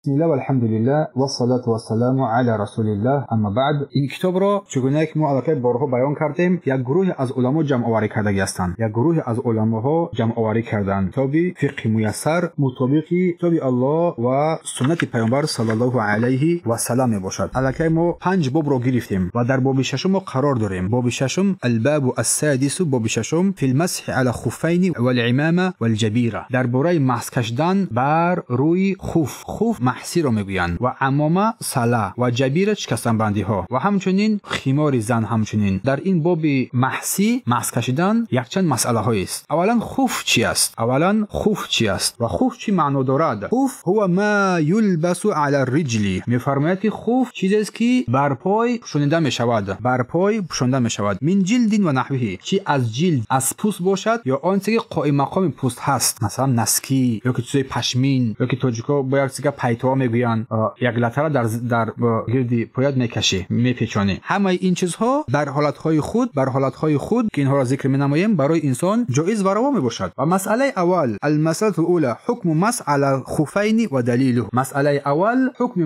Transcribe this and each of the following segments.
Бисмиллаҳ валҳамдулиллаҳ вассалату вассаламу ала расулиллаҳ, аммо баъд. Ин китобро чигуна ки мо аллакай борҳо баён кардем, як гурӯҳе аз уламо ҷамъоварӣ кардагӣ ҳастанд. Як гурӯҳе аз уламоҳо ҷамъоварӣ карданд китоби фиқҳи муяссар мутобиқи китоби Аллоҳ ва суннати Паёмбар саллаллоҳу алайҳи васаллам мебошад. Аллакай мо 5 бобро гирифтем ва дар боби шашум мо қарор дорем. Боби шашум албабу ассадису, боби шашум фил масҳи ала хуфайни вал-имама вал-ҷабира, дар бораи масҳ кашидан бар рӯи хуф. Хуф маҳсиро мегӯянд ва амома сала ва ҷабира шикастанбандиҳо ва ҳамчунин химори зан. Ҳамчунин дар ин боби маҳсӣ, маҳс кашидан, якчанд масъалаҳоест. Аввалан хуф чи аст? Аввалан хуф чи аст ва хуф чӣ маъно дорад? Хуф ҳува ма юлбасу ала риҷли, мефармояд ки хуф чизест ки бар пой пӯшонида мешавад, бар пой пӯшонида мешавад. Мин ҷилдин ва наҳвиҳи, чи аз ҷилд, аз пӯст бошад ё он чизе ки қоиммақоми пӯст ҳаст, масалан наски ё ки чизои пашмин, ё ки тоҷико бо як чизга пайтоа мегӯянд, як латара дар гирди поят мекашӣ, мепечонӣ. Ҳамаи ин чизҳо дар ҳолатҳои худ, бар ҳолатҳои худ ки инҳоро зикр менамоем, барои инсон ҷоиз ва раво мебошад. Ва масъалаи аввал алмасъалату ула ҳукму масҳ ала хуфайни ва далилуҳ. Масъалаи аввал ҳукми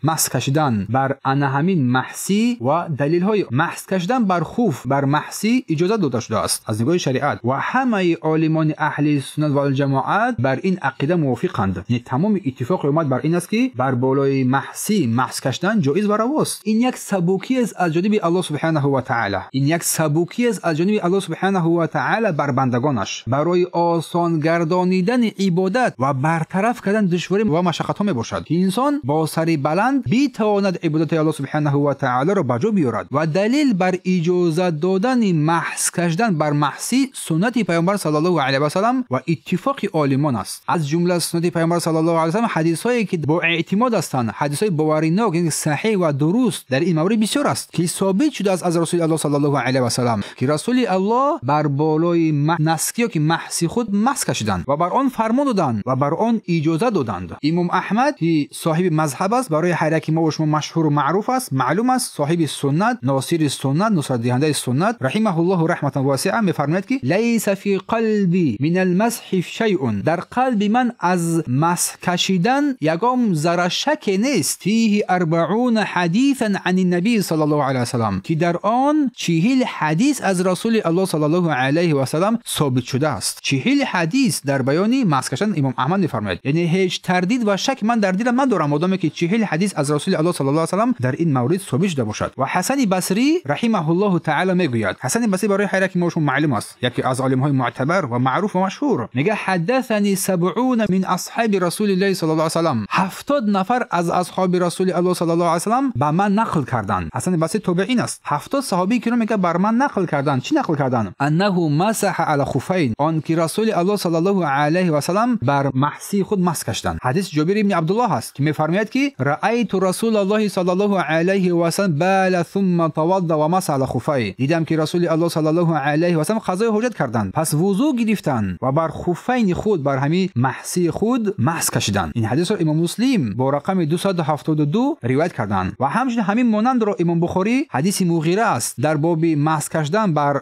масҳ кашидан бар ана ҳамин маҳсӣ ва далилҳои маҳс кашидан бар хуф, бар маҳсӣ иҷозат дода шудааст аз нигоҳи шариат ва ҳамаи олимони аҳли суннат валҷамоат бар ин ақида мувофиқанд. Яъне тамоми иттифоқи уммат бар ин аст ки бар болои маҳсӣ маҳс кашидан ҷоиз ва равост. Ин як сабукӣ аст аз ҷониби Аллоҳ субҳанаҳу ва таъала. Ин як сабукӣ аст аз ҷониби Аллоҳ субҳанаҳу ва таъала бар бандагонаш барои осон гардонидани ибодат ва бартараф кардани душворӣ ва машаққатҳо мебошад ки инсон бо сари баланд битавонад ибодати Аллоҳ субҳанаҳу ва таъаларо ба ҷо биёрад. Ва далил бар иҷозат додани маҳс кашидан бар маҳсӣ суннати Паёмбар саллаллоҳу алайҳи васаллам ва иттифоқи олимон аст. Аз ҷумла суннати Паёмбар саллаллоҳу алайҳи васаллам ҳадисҳое ки бо эътимод ҳастанд, ҳадисҳои боваринок, яъне саҳеҳ ва дуруст дар ин маврид бисёр аст ки собит шудааст аз Расули Аллоҳ саллаллоҳу алайҳи васаллам ки Расули Аллоҳ бар болои наски ё ки маҳси худ масҳ кашиданд ва бар он фармон доданд ва бар он иҷозат доданд. Имом Аҳмад ки соҳиби мазҳаб аст, барои ҳар яки мо ва шумо машҳуру маъруф аст, маълум аст, соҳиби суннат, носири суннат, нусратдиҳандаи суннат, раҳимаҳуллоҳу раҳматан восиа, мефармояд ки лайса фи қалби мин алмасҳи шайъун, дар қалби ман аз масҳ кашидан ягон зарра шаке нест. Фиҳи 40 ҳадисан ани набий саллаллоҳу алайҳи васаллам, ки дар он 40 ҳадис аз Расули Аллоҳ саллаллоҳу алайҳи васаллам собит шудааст. 40 ҳадис дар баёни масҳ кашидан имом Аҳмад мефармояд. Яъне ҳеҷ тардид ва шак ман дар дилам надорам модоме ки 40 ҳадис аз Расули Аллоҳ саллаллоҳу алайҳи васаллам дар ин маврид собит шуда бошад. Ва Ҳасани Басрӣ раҳимаҳуллоҳу таъала мегӯяд, Ҳасани Басрӣ барои ҳар яки мо шумо маълум аст, яке аз олимҳои муътабар ва маъруф ва машҳур, мегӯяд ҳаддасани 70 мин асҳоби расулиллаҳи саллаллоҳу алайҳи васаллам, 70 нафар аз асҳоби Расули Аллоҳ саллаллоҳу алайҳи васаллам ба ман нақл карданд. Ҳасани Басрӣ тобеин аст. 70 саҳобии киром мегӯяд бар ман нақл карданд. Чӣ нақл карданд? Аннаҳу масаҳа ала хуфайн, он ки Расули Аллоҳ саллаллоҳу алайҳи васаллам бар маҳсии худ масҳ кашиданд. Ҳадис Ҷобир ибни Абдуллоҳ аст ки мефармояд ки раайту расулаллоҳи саллаллоҳу алайҳи васаллам бала сумма тавадда ва масаҳа ала хуфай, дидам ки Расули Аллоҳ саллаллоҳу алайҳи васаллам қазои ҳоҷат карданд, пас вузӯ гирифтанд ва бар хуфайни худ, бар ҳамин маҳсии худ масҳ кашиданд. Ин ҳадисро имом Муслим бо рақами 272 ривоят карданд. Ва ҳамчунин ҳамин монандро имом Бухорӣ, ҳадиси Муғира аст, дар боби масҳ кашидан бар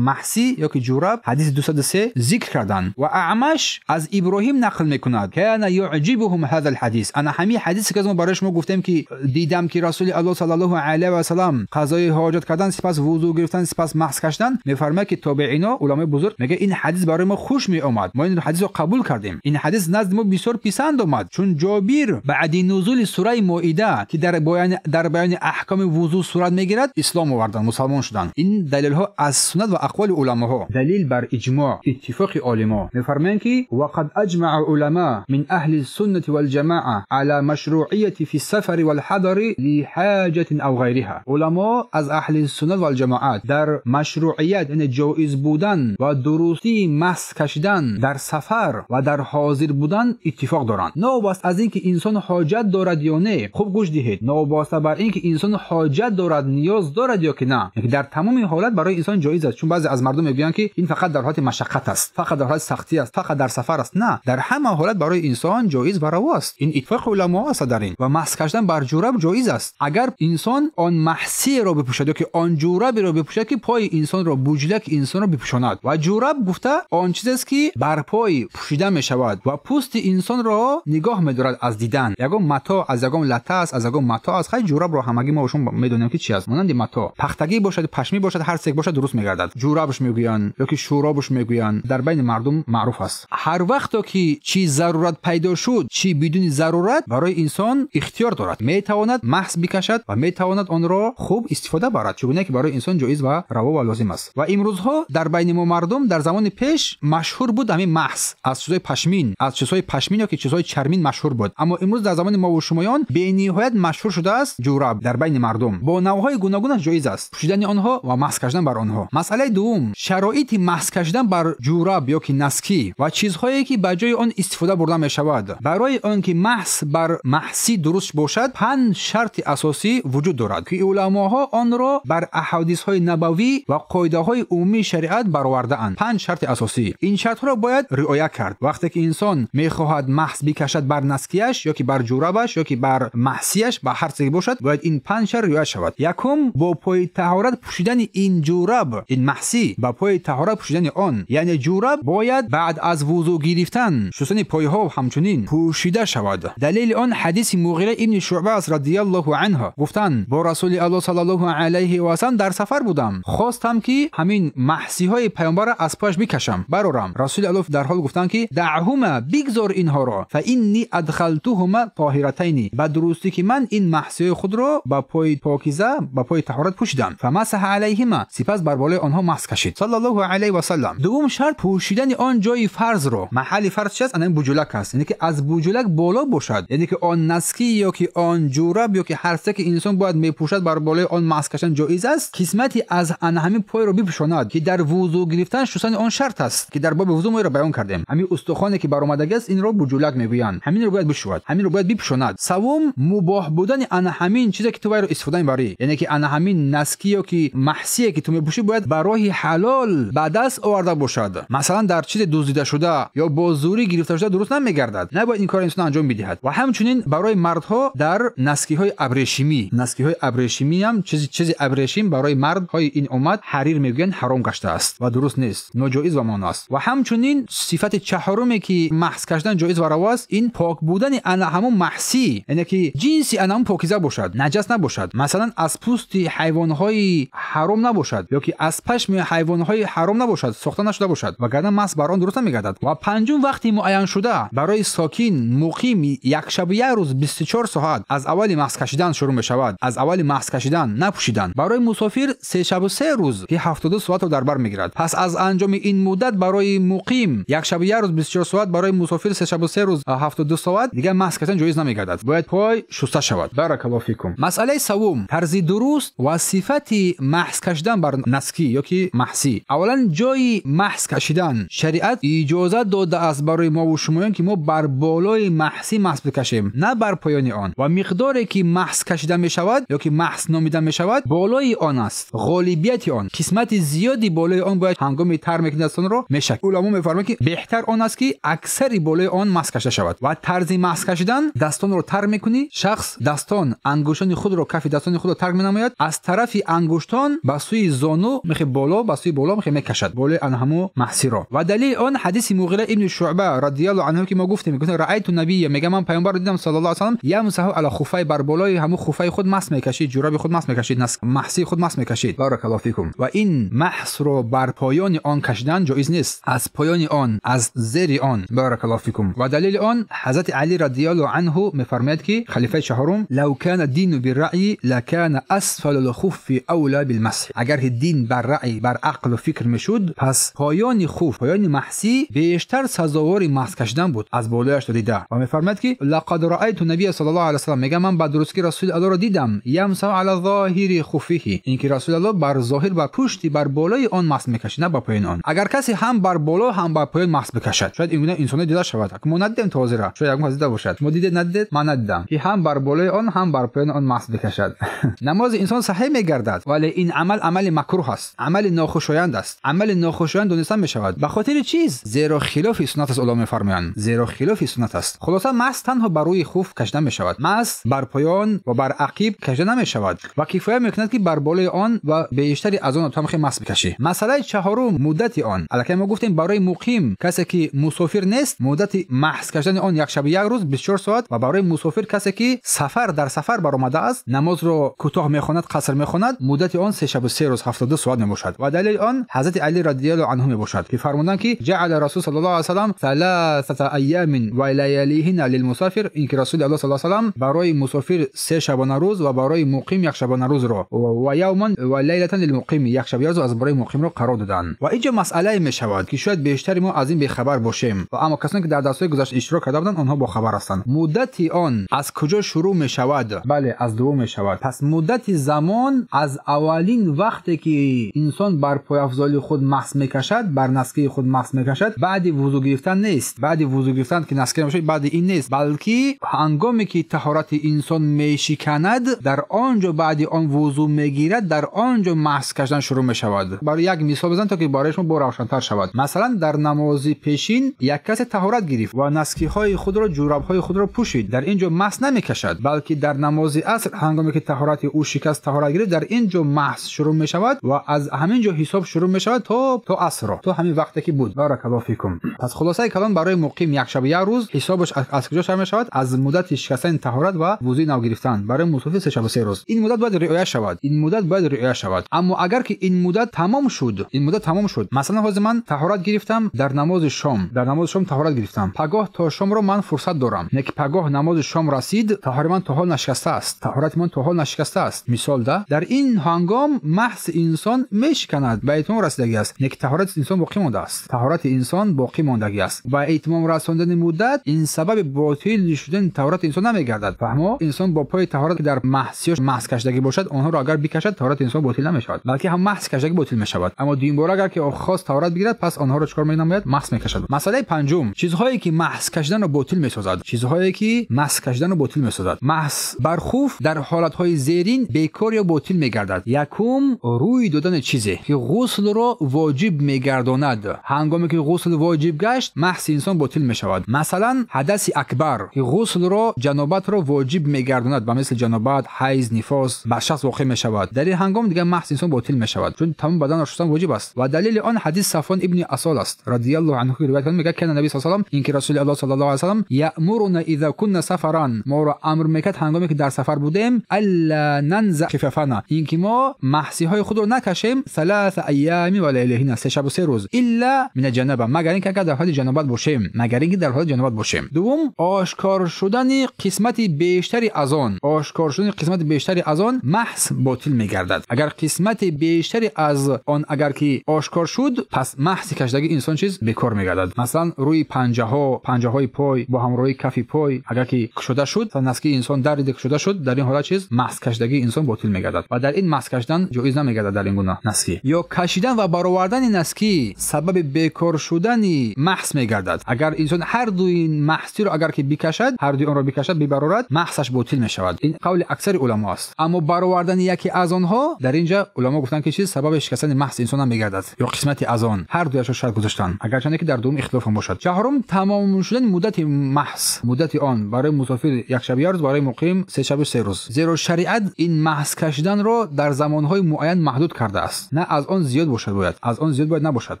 маҳсӣ ё ки ҷураб, ҳадиси 203 зикр карданд. Ва Аъмаш аз Иброҳим нақл мекунад кана юъҷибуҳум ҳаза алҳадис, ана ҳамин ҳадисе ки мо барои шумо гуфтем ки дидам ки Расули Аллоҳ саллаллоҳу алайҳи васаллам қазои ҳоҷат кардан, сипас вузӯ гирифтан, сипас масҳ кашидан, мефармояд ки тобеино, уламои бузург, мегӯяд ин ҳадис барои мо хуш меомад, мо ин ҳадисро қабул кардем, ин ҳадис назди мо бисёр писанд омад, чун Ҷобир баъди нузули сураи Моида ки дар баёни аҳкоми вузӯ сурат мегирад, ислом оварданд, мусалмон шуданд. Ин далелҳо аз суннат ва ақволи уламоҳо, далил бар иҷмоъ, иттифоқи олимо. Мефармоянд ки вақад аҷмаа уламо мин аҳли суннати валҷамоа ала машруияти фи сафари валҳадари лиҳоҷатин ав ғайриҳа. Уламо аз аҳли суннат валҷамоат дар машруият, яъне ҷоиз будан ва дурустии масҳ кашидан дар сафар ва дар ҳозир будан иттифоқ доранд. Новобаста аз ин ки инсон ҳоҷат дорад ё не, хуб гӯш диҳед, новобаста бар ин ки инсон ҳоҷат дорад, ниёз дорад ё ки на, яъне дар тамоми ҳолат барои инсон ҷоиз аст. Чун баъзе аз мардум мегӯянд ки ин фақат дар ҳолати машаққат аст, фақат дар ҳолати сахтӣ аст, фақат дар сафар аст. На, дар ҳама ҳолат барои инсон ҷоиз ва раво аст. Ин иттифоқи уламо аст дар ин. Ва масҳ кашидан бар ҷураб ҷоиз аст агар инсон он маҳсиро бипӯшад ё ки он ҷураберо бипӯшад ки пои инсонро, буҷлаки инсонро бипӯшонад. Ва ҷураб гуфта он чизест ки бар пой пӯшида мешавад ва пӯсти инсонро нигоҳ медорад мегирад аз дидан. Ягон мато аз ягон лата аст, аз ягон мато аст. Хай ҷӯрабро ҳамагӣ мо шумо медонем ки чи аст. Монанди мато. Пахтагӣ бошад, пашмӣ бошад, ҳар чизе бошад дуруст мегардад. Ҷӯрабш мегӯянд ё ки шӯробш мегӯянд, дар байни мардум маъруф аст. Ҳар вақто ки чи зарурат пайдо шуд, чи бидуни зарурат, барои инсон ихтиёр дорад. Метавонад маҳз бикашад ва метавонад онро хуб истифода барад, чунки ки барои инсон ҷоиз ва раво ва лозим аст. Ва имрӯзҳо дар байни мо мардум дар замони пеш машҳур буд ҳамин маҳз аз чизҳои пашмин, аз чизҳои пашмин ё ки чизҳои чармин машҳур буд. Аммо имрӯз дар замони мо ва шумоён бениҳоят машҳур шудааст ҷӯраб дар байни мардум. Бо навъҳои гуногунаш ҷоиз аст пӯшидани онҳо ва маҳз кашидан бар онҳо. Масъалаи дуввум, шароити маҳз кашидан бар ҷӯраб ё ки наскӣ ва чизҳое ки ба ҷои он истифода бурда мешавад. Барои он ки маҳз бар маҳсӣ дуруст бошад, 5 шарти асосӣ вуҷуд дорад ки уламоҳо онро бар аҳодисҳои набавӣ ва қоидаҳои умумии шариат баровардаанд. 5 шарти асосӣ. Ин шартҳоро бояд риоя кард. Вақте ки инсон мехоҳад маҳз бикашад бар наскияш ё ки бар ҷӯрабаш ё ки бар маҳсияш, ба ҳар чизе бошад, бояд ин 5 шарт риоя шавад. Якум, бо пои таҳорат пӯшидани ин ҷӯраб, ин маҳсӣ, ба пои таҳорат пӯшидани он, яъне ҷӯраб бояд баъд аз вузӯ гирифтан, шустани пойҳо ҳамчунин пӯшида шавад. Далели он ҳадиси Муғира ибни Шуъба аст радиаллоҳу анҳу. Гуфтанд: бо Расули Аллоҳ саллаллоҳу алайҳи васаллам дар сафар будам. Хостам ки ҳамин маҳсиҳои паёмбарро аз пояш бикашам, барорам. Расули Аллоҳ дарҳол гуфтанд ки даъҳума, бигзор инҳоро, фа инни адхалтуҳума тоҳиратайни, ба дурустӣ ки ман ин маҳсиҳои худро ба пои покиза, ба пои таҳорат пӯшидам. Фамасаҳа алайҳима, сипас бар болои онҳо маҳз кашид саллаллоҳу алайҳи васаллам. Дуввум шарт, пӯшидани он ҷои фарзро. Маҳалли фарз чи аст? Ана буҷулак аст, яъне ки аз буҷулак боло бошад, яъне ки он наскӣ ё ки он ҷӯраб ё ки ҳар чизе ки инсон бояд мепӯшад бар болои он маҳз кашидан ҷоиз аст, қисмати аз ана ҳамин пойро бипӯшонад ки дар вузӯ гирифтан шустани он шарт аст, ки дар боби вузӯ мо инро баён кардем. Ҳамин устухоне ки баромадагӣ аст, инро буҷулак мегӯянд. Ҳаминро бояд бишӯяд, ҳаминро бояд бипӯшонад. Севум, мубоҳ будани ана ҳамин чизе ки ту вайро истифода мебарӣ, яъне ки ана ҳамин наскӣ ё ки маҳсие ки ту мепӯшӣ бояд ба роҳи ҳалол ба даст оварда бошад. Масалан, дар чизе дуздида шуда ё бо зӯрӣ гирифта шуда дуруст намегардад. Набояд ин корро инсон анҷом бидиҳад. Ва ҳамчунин барои мардҳо дар наскиҳои абрешимӣ, наскиҳои абрешимӣ ҳам чизи абрешим барои мардҳои ин уммат ҳарир мегӯянд ҳаром гаштааст ва дуруст нест, ноҷоиз ва монеъ аст. Ва ҳамчунин сифати чаҳоруме ки маҳз кашидан ҷоиз ва раво аст, ин пок будани ана ҳамон маҳсӣ, яъне ки ҷинси ана ҳамон покиза бошад, наҷас набошад. Масалан, аз пӯсти ҳайвонҳои ҳаром набошад ё ки аз пашми ҳайвонҳои ҳаром набошад, сохта нашуда бошад, вагарна маҳз бар он дуруст намегардад. Ва панҷум, вақти муайяншуда барои сокин муқим як шабу як рӯз 24 соат аз аввали маҳз кашидан шурӯъ мешавад, аз аввали маҳз кашидан напӯшидан. Барои мусофир 3 шабу 3 рӯз ки 72 соатро дар бар мегирад. Пас аз анҷоми ин муддат барои муқим як шабу як рӯз 24 соат, барои мусофир 3 шабу 3 рӯз 72 соат, дигар маҳз кашидан ҷоиз намегардад, бояд пой шуста шавад. Баракаллоҳу фикум. Масъалаи севум, тарзи дуруст ва сифати маҳз кашидан бар наскӣ ё ки маҳсӣ. Аввалан, ҷои маҳз кашидан шариат иҷозат додааст барои мо ва шумоён ки мо бар болои маҳсӣ маҳз бикашем, на бар поёни он. Ва миқдоре ки маҳз кашида мешавад ё ки маҳз номида мешавад болои он аст, ғолибияти он, қисмати зиёди болои он бояд ҳангоми тар мекунӣ дастонро мешак. Уламо мефармоянд ки беҳтар он аст ки аксари болои он маҳз кашида шавад. Ва тарзи маҳз кашидан, дастонро тар мекунӣ, шахс дастон ангуштони худро, кафи дастони худро тарк менамояд, аз тарафи ангуштон ба сӯи зону мехе боло, ба сӯи боло мехе мекашад болои ан ҳаму маҳсиро. Ва далели он ҳадиси Муғира ибни Шуъба радиаллоҳу анҳу ки мо гуфтем, мегуфт: раайту набия, мегӯям ман паёмбарро дидам саллаллоҳу алайҳи васаллам, ямсаҳу ала хуфай, бар болои ҳаму хуфаи худ маҳз мекашид, ҷӯраби худ маҳз мекашид, маҳсии худ маҳз мекашид. Баракаллоҳу фикум. Ва ин маҳсро бар поёни он кашидан ҷоиз нест, аз поёни он, аз зери он. Баракаллоҳу фикум. Ва далели он ҳазрати Али радиаллоҳу анҳу мефармояд ки халифаи чаҳорум: лав кана дину бирраъйи лакана асфалу лхуффи авла билмасҳ. Агар ки дин бар раъй, бар ақлу фикр мешуд, пас поёни хуф, поёни маҳсӣ бештар сазовори маҳз кашидан буд аз болояш дида. Ва мефармояд ки лақад раайту набия саллаллоҳу алайҳи васаллам, мегӯям ман ба дурустӣ расули Аллоҳро дидам, ямсаҳу ала зоҳири хуффиҳи, ин ки расули Аллоҳ бар зоҳир, бар пушти, бар болои он маҳз мекашид, на ба поёни он. Агар касе ҳам бар боло ҳам бар поён маҳз бикашад, шояд ин гуна инсоне дида шавад. Мо надидем то ҳозира, шояд ягон кас дида бошад. Шумо дидед, надидед? Ман надидам ки ҳам бар болои он ҳам бар поёни он маҳз бикашад. Намози инсон саҳеҳ мегардад, вале ин амал амали макруҳ аст, амали нохушоянд аст. Амали нохушоянд дониста мешавад. Ба хотири чиз? Зеро хилофи суннат аст. Уламо мефармоянд, зеро хилофи суннат аст. Хулоса, маҳз танҳо бар рӯи хуф кашида мешавад, маҳз бар поён ва бар ақиб кашида намешавад ва кифоя мекунад ки бар болои он ва бештари аз он тамхи маҳз бикашӣ. Масъалаи чаҳорум, муддати он. Аллакай мо гуфтем барои муқим, касе ки мусофир нест, муддати маҳз кашидани он як шабу як як рӯз 24 соат ва барои мусофир касе ки сафар дар сафар баромада аст, намозро кӯтоҳ мехонад, қаср мехонад, муддати он 3 шабу 3 рӯз 72 соат мебошад. Ва далели он ҳазрати Али радиаллоҳу анҳу мебошад ки фармуданд ки ҷаъала расул саллаллоҳу алайҳи васаллам саласата айёмин ва лаялиҳинна лилмусофир, ин ки расули аллоҳ саллаллоҳу алайҳи васаллам барои мусофир 3 шабона рӯз ва барои муқим як шабона рӯзро ва явман ва лайлатан лилмуқим, як шаб рӯз аз барои муқимро қарор доданд. Ва инҷо масъалае мешавад ки шояд бештари мо аз ин бехабар бошем ва аммо касоне ки дар дарсҳои гузашта иштирок карда буданд, онҳо бохабар ҳастанд. Муддати он аз куҷо шурӯъ мешавад? Бале, аз дуо мешавад. Пас муддати замон аз аввалин вақте ки инсон бар пойафзоли худ масх мекашад, бар наскии худ масх мекашад, баъди вузӯ гирифтан нест. Баъди вузӯ гирифтан ки наски мешавад, баъди ин нест, балки ҳангоме ки таҳорати инсон мешиканад, дар он ҷо баъди он вузӯ мегирад, дар он ҷо масх кашидан шурӯъ мешавад. Барои як мисол бизанам то ки барои шумо бо равшантар шавад. Масалан, дар намози пешин як касе таҳорат гирифт ва наскиҳои худро, ҷурабҳои худро пӯшид. Дар ин ҷо масх намекашад, балки дар намози аср ҳангоме ки таҳорати ӯ шикаст, таҳорат гирифт, дар ин ҷо масх шурӯъ мешавад ва аз ҳамин ҷо ҳисоб шурӯъ мешавад то асрро, то ҳамин вақте ки буд. Баракаллоҳу фикум. Пас хулосаи калон барои муқим як шаб як рӯз ҳисобаш аз куҷо шурӯъ мешавад? Аз муддати шикастани таҳорат ва вузӯи нав гирифтан. Барои мусофир 3 шаб 3 рӯз. Ин муддат бояд риоя шавад. Ин муддат бояд риоя шавад. Аммо агар ки ин муддат тамом шуд, ин муддат тамом шуд, масалан ҳозир ман таҳорат гирифтам дар намози шом, дар намози шом таҳорат гирифтам, пагоҳ то шомро ман фурсат дорам, не ки пагоҳ намози шом расид, таҳорати ман то ҳол нашикаста аст, таҳорати ман то ҳол нашикаста аст. Мисол да, дар ин ҳангом маҳз инсон мешиканад, ба итмом расидагӣ аст, не ки таҳорати инсон боқӣ мондааст, таҳорати инсон боқӣ мондагӣ аст. Ба итмом расондани муддат ин сабаби ботил шудани таҳорати инсон намегардад. Фаҳмо? Инсон бо пои таҳорат ки дар маҳсиёш маҳз кашидагӣ бошад, онҳоро агар бикашад, таҳорати инсон ботил намешавад, балки ҳам маҳз кашидагӣ ботил мешавад. Аммо дуюмбора агар ки хост таҳорат бигирад, пас онҳоро чикор менамояд? Маҳз мекашад. Масъалаи панҷум, чизҳое ки маҳз кашиданро ботил месозад. Чизҳое ки маҳз кашиданро ботил месозад. Маҳз бар хуф дар ҳолатҳои зерин бекор ё ботил мегардад. Якум, рӯй додани чизе ки ғуслро воҷиб мегардонад. Ҳангоме ки ғусл воҷиб гашт, маҳзи инсон ботил мешавад. Масалан, ҳадаси акбар ки ғуслро, ҷанобатро воҷиб мегардонад, ба мисли ҷанобат, ҳайз, нифос ба шахс воқеъ мешавад. Дар ин ҳангом дигар маҳзи инсон ботил мешавад, чун тамом баданро шустан воҷиб аст. Ва далели он ҳадис Сафвон ибни Асол аст радиаллоҳу анҳу, ривоят кунад, мегӯяд ки наби саллаллоҳу алайҳи васаллам, ин ки расули аллоҳ саллаллоҳу алайҳи васаллам яъмуруна иза кунна сафаран, моро амр мекард ҳангоме ки дар сафар будем, алла нанза хифафана, ин ки мо маҳсиҳои худро накашем, саласа айёми ва лайлаҳина, 3 шабу 3 рӯз, илла мина ҷанаба, магар ин ки агар дар ҳолати ҷанобат бошем, магар ин ки дар ҳолати ҷанобат бошем. Дуввум, ошкор шудани қисмати бештари аз он, ошкор шудани қисмати бештари аз он маҳз ботил мегардад. Агар қисмати бештари аз он агар ки ошкор шуд, пас маҳзи кашидагии инсон чиз бекор мегардад. Масалан, рӯи панҷаҳо, панҷаҳои пой бо ҳамроҳи кафи пой агар ки кушода шуд, наски инсон дарида кушода шуд, дар ин ҳолат чиз маҳз кашидагии инсон ботил мегардад ва дар ин маҳз кашидан ҷоиз намегардад дар ин гуна наски. Ё кашидан ва баровардани наски сабаби бекор шудани маҳз мегардад. Агар инсон ҳар дуи маҳсиро агар ки бикашад, ҳар дуи онро бикашад, бибарорад, маҳсаш ботил мешавад. Ин қавли аксари уламо аст. Аммо баровардани яке аз онҳо дар инҷа уламо гуфтанд ки чиз сабаби шикастани маҳзи инсон намегардад ё қисмати аз он, ҳар дуяшро шарт гузоштанд, агарчанде ки дар дуюм ихтилоф ҳам бошад. Чаҳорум, тамом шудани муддати маҳз, муддати он барои мусофир 1 шаб 1 рӯз, барои муқим 3 шаб 3 рӯз. Зеро шариат ин маҳз кашиданро дар замонҳои муайян маҳдуд кардааст, на аз он зиёд бошад бояд, аз он зиёд бояд набошад.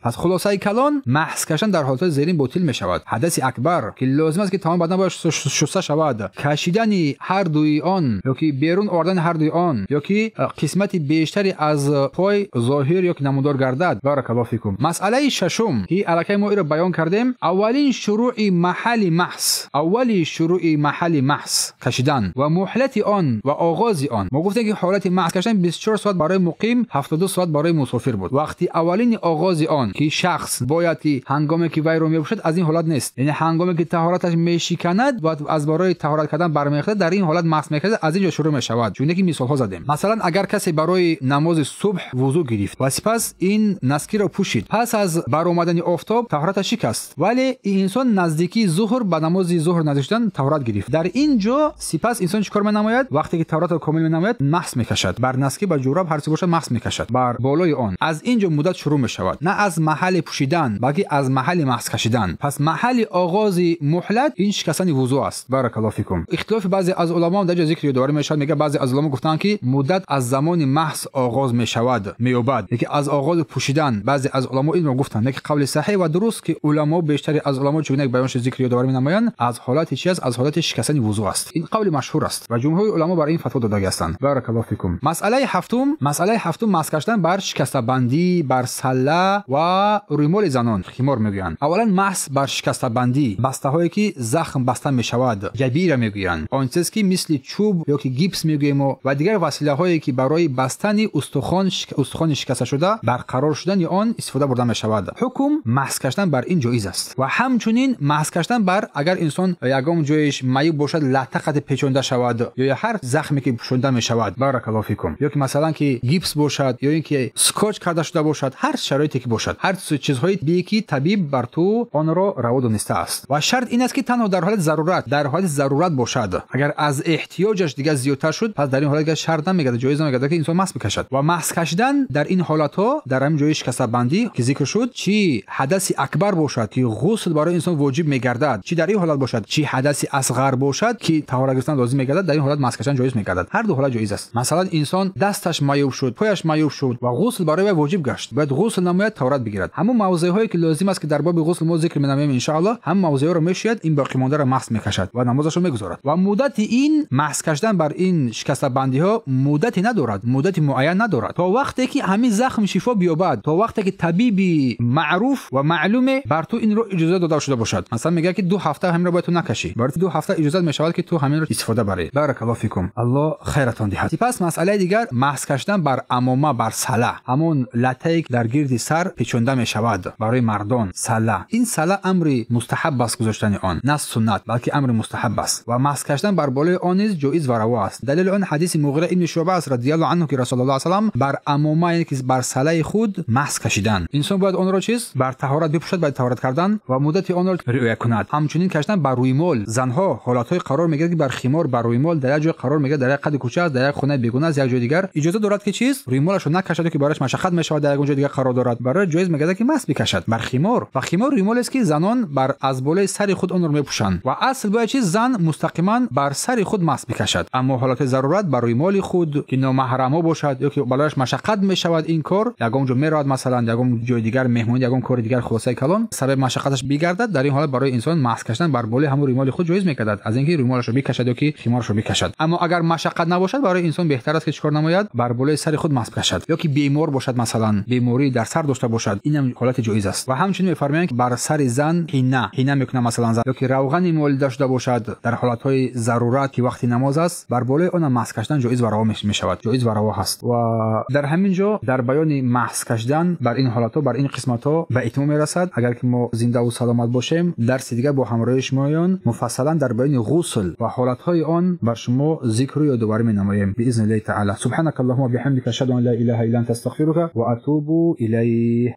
Пас хулосаи калон, маҳз кашидан дар ҳолатҳои зерин ботил мешавад. Ҳадаси акбар ки лозим аст ки тамом бадан бояд шуста шавад, кашидани ҳар дуи он ё ки берун овардани ҳар дуи он ё ки қисмати бештари аз пой зоҳир ё ки намудор гардад. Баракаллоҳу фикум. Масъалаи шашум ки аллакай мо инро баён кардем, аввалин шурӯъи маҳалли маҳз, аввали шурӯъи маҳалли маҳз кашидан ва муҳлати он ва оғози он. Мо гуфтем ки ҳолати маҳз кашидан 24 соат барои муқим, 72 соат барои мусофир буд. Вақти аввалини оғози он ки шахс бояд ки ҳангоме ки вайро мепӯшад аз ин ҳолат нест, яъне ҳангоме ки таҳораташ мешиканад ва аз барои таҳорат кардан бармехезад, дар ин ҳолат маҳз мекашад, аз ин ҷо шурӯъ мешавад. Чунки ки мисолҳо задем. Масалан, агар касе барои намози субҳ вузӯ гирифт ва сипас ин наскиро пӯшид, пас аз баромадани офтоб таҳораташ шикаст, вале ин инсон наздикии зуҳр ба намози зуҳр наздик шудан таҳорат гирифт. Дар ин ҷо сипас инсон чикор менамояд? Вақте ки таҳоратро комил менамояд, маҳз мекашад бар наски, ба ҷураб, ҳар чӣ бошад маҳз мекашад бар болои он. Аз ин ҷо муддат шурӯъ мешавад, на аз маҳалли пӯшидан, балки аз маҳалли маҳз кашидан. Пас маҳалли оғози муҳлат ин шикастани вузӯ аст. Баракаллоҳу фикум. Ихтилофи баъзе аз уламо дар ҷо зикр ёдоварӣ мешавад. Мегӯяд баъзе аз уламо гуфтанд ки муддат аз замони маҳз оғоз мешавад, меёбад, яке аз оғози пӯшидан. Баъзе аз уламо инро гуфтанд, лекин қавли саҳеҳ ва дуруст ки уламо, бештари аз уламо чунин як баён шуд зикр ёдоварӣ менамоянд, аз ҳолати чӣ аст? Аз ҳолати шикастани вузӯ аст. Ин қавли машҳур аст ва ҷумҳури уламо бар ин фатво додагӣ ҳастанд. Баракаллоҳу фикум. Масъалаи ҳафтум, масҳ кашидан бар шикастабандӣ, бар салла ва рӯймоли занон, химор мегӯянд. Аввалан масҳ бар шикастабандӣ, бастаҳое ки захм баста мешавад, ҷабира мегӯянд. Он чиз ки мисли чӯб ё ки гипс мегӯем ва дигар василаҳое ки барои бастани устухони шикаста шуда барқарор шудани он истифода бурда мешавад. Ҳукм масҳ кашидан бар ин ҷоиз аст ва ҳамчунин масҳ кашидан бар агар инсон ягон ҷояш маъюб бошад, лата қад печонда шавад ё ҳар захме ки пӯшонда мешавад. Баракаллоҳу фикум. Ё ки масалан ки гипс бошад ё ин ки скотч карда шуда бошад, ҳар шароите ки бошад, ҳар чизҳое ки табиб бар ту онро раво донистааст. Ва шарт ин аст ки танҳо дар ҳолати зарурат бошад. Агар аз эҳтиёҷаш дигар зиёдтар шуд, пас дар ин ҳолат дигар шарт намегардад, ҷоиз намегардад ки инсон масҳ бикашад. Ва масҳ кашидан дар ин ҳолатҳо, дар ҳамин ҷои шикастабандӣ ки зикр шуд, чӣ ҳадаси акбар бошад ки ғусл барои инсон воҷиб мегардад, чӣ дар ин ҳолат бошад, чӣ ҳадаси асғар бошад ки таҳорат гирифтан лозим мегардад, дар ин ҳолат масҳ кашидан ҷоиз мегардад. Ҳар ду ҳолат ҷоиз аст. Масалан инсон дасташ маъюб шуд, пояш маъюб шуд ва ғусл барои вай воҷиб гашт, бояд ғусл намояд, таҳорат бигирад. Ҳамон мавзеъҳое ки лозим аст ки дар боби ғусл мо зикр менамоем иншоаллоҳ, ҳам мавзеъҳоро мешӯяд, ин боқимондаро масҳ мекашад ва намозашро мегузорад. Ва муддати ин масҳ кашидан бар ин шикастабандиҳо муддате надорад, муддати муайян надорад, то вақте ки ҳамин захм шифо биёбад, то вақте ки табиби маъруф ва маълуме бар ту инро иҷоза дода шуда бошад. Масалан мегӯяд ки 2 ҳафта ҳаминро бояд ту накашӣ, барои 2 ҳафта иҷозат мешавад ки ту ҳаминро истифода барӣ. Баракаллоҳу фикум. Аллоҳ хайратон диҳад. Сипас масъалаи дигар масҳ кашидан бар амома, бар сала, ҳамон латае ки дар гирди сар печонда мешавад барои мардон, сала. Ин сала амри мустаҳаб аст, гузоштани он на суннат, балки амри мустаҳаб аст ва масҳ кашидан бар болои он низ ҷоиз ва раво аст. Далели он ҳадиси Муғира ибни Шуъба аст радиаллоҳу анҳу ки Расулуллоҳ саллаллоҳу алайҳи васаллам бар амома, яъне ки бар салаи худ масҳ кашидан. Инсон бояд онро чиз бар таҳорат бипӯшад, баъд таҳорат кардан ва муддати онро риоя кунад. Ҳамчунин кашидан бар рӯймол. Занҳо ҳолатҳое қарор мегирад ки бар химор, бар рӯймол дар як ҷой қарор мегирад, дар як қади кӯча аст, дар як хонаи бегона аст, як ҷои дигар иҷоза дорад ки чиз рӯймолашро накашад ки барояш машаққат мешавад, дар як ҷои дигар қарор дорад, барои ҷоиз мегардад ки масҳ бикашад бар химор. Ва химор рӯймол аст ки занон бар аз болои сари худ онро мепӯшанд ва асл бояд чиз зан мустақиман бар сари худ масҳ бикашад. Аммо ҳолати зарурат бар рӯймоли худ ки номаҳрамҳо бошад ё ки барояш машаққат мешавад ин кор, ягон ҷо меравад масалан, ягон ҷои дигар меҳмонӣ, ягон кори дигар, хулосаи калон сабаби машаққаташ бигардад, дар ин ҳолат барои инсон масҳ кашидан бар болои ҳамон рӯймоли худ ҷоиз мегардад, аз инки рӯймолашро бикашад ё ки химорашро бикашад. Аммо агар машаққат набошад, барои инсон беҳтар аст ки чикор намояд? Бар болои сари худ масҳ бикашад. Ё ки бемор бошад, масалан беморӣ дар сар дошта бошад, ин ҳам ҳолати ҷоиз аст. Ва ҳамчунин мефармоянд ки бар сари зан ҳина мекунад масалан зан, ё ки равғани молида шуда бошад дар ҳолатҳои зарурат ки вақти намоз аст, бар болои он масҳ кашидан ҷоиз ва раво мешавад, ҷоиз ва раво ҳаст. Ва дар ҳамин ҷо дар баёни масҳ кашидан бар ин ҳолатҳо, бар ин қисматҳо ба итмом мерасад. Агар ки мо зинда ва саломат бошем, дарси дигар бо ҳамроҳи шумоён муфассалан дар баёни ғусл ва ҳолатҳои он бар шумо зикру ёдоварӣ менамоем биизниллаҳи таъала. Субҳанакаллоҳумма ва биҳамдика, ашҳаду ан ла илаҳа илла анта, астағфирука ва атубу илайҳ.